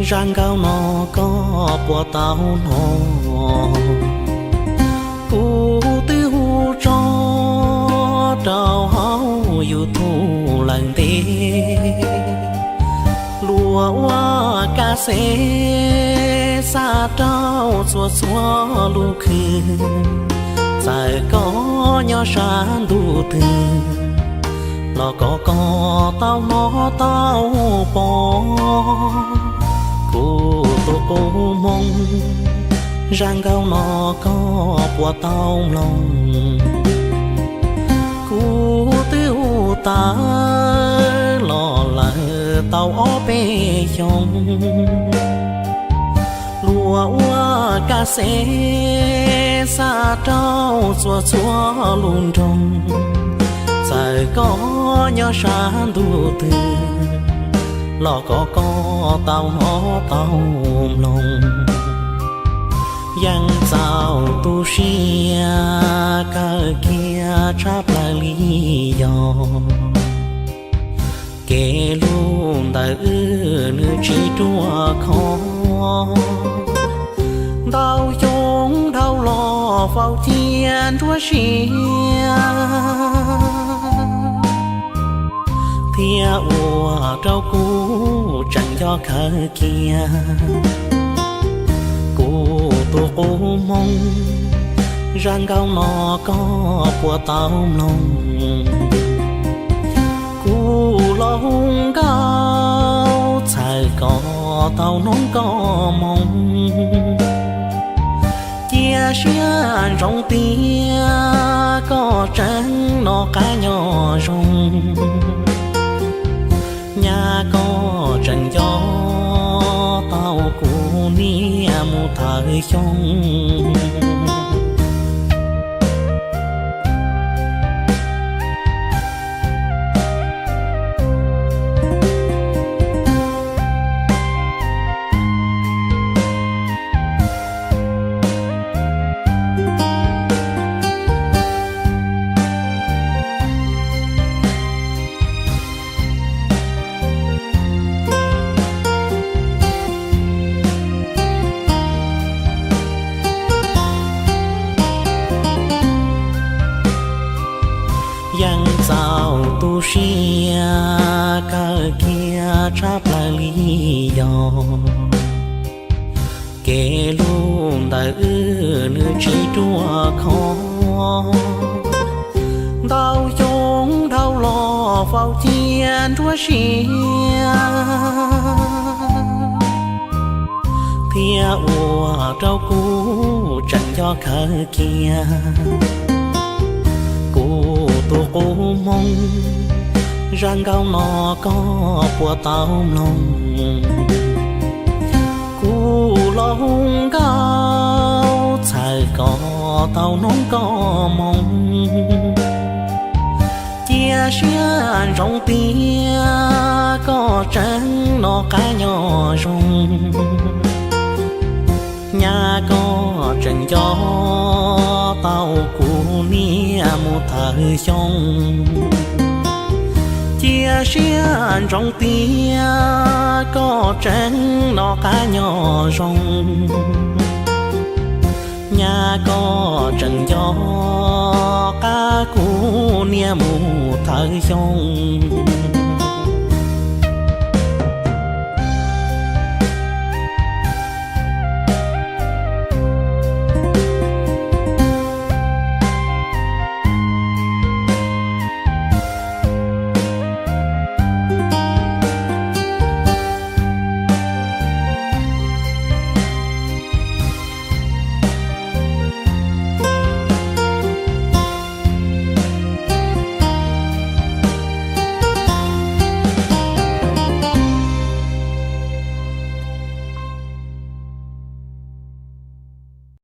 Zaj nkauj no koj puas tau hnov? Kuv twb hu tso rau hauv YouTube lawm ntev, luag ua kas xev xa rau txhua txhua lub khw. Txawm koj nyob sab ntuj twg los kom koj tau hnov tau pom. Kuv tus qub hmoob, zaj nkauj no koj puas tau mloog? Kuv twb hu tawm los lawm tau ob peb xyoos, luag ua kas xev xa rau txhua txhua lub nroog. Txawm koj nyob sab ntuj twg los kom koj tau hnov tau mloog. Yeej txaus tu siab kawg kiag tshaj plaws li yog kev hlub ntawm wb nws tsis ruaj khov. Ntau xyoo dhau los faus cia nruab siab, thiab ua rau kuv tseem nco kawg kiag. Kuv tus qub hmoob, zaj nkauj no koj puas tau mloog? Kuv los hu nkauj txhawm kom tau hnoob koj moo, cia siab ntsoov tias koj tseem noj qab nyob zoo. Nyaj koj tseem nco tau kuv niam mus thawm xyoo. Yeej txaus tu siab kawg kiag tshaj plaws li yog kev hlub ntawm wb nws tsis ruaj khov. Ntau xyoo dhau los faus cia nruab siab, thiab ua rau kuv tseem nco kawg kiag. Kuv tus qub hmoob, zaj nkauj no koj puas tau mloog? Kuv los hu nkauj txhawm kom tau hnoob koj moo, cia siab ntsoov tias koj tseem noj qab nyob zoo. Nyaj koj tseem nco tau kuv niam mus thawm xyoo, cia siab ntsoov tias koj tseem noj qab nyob zoo. Nyaj koj tseem nco qab kuv niam mus thawm xyoo.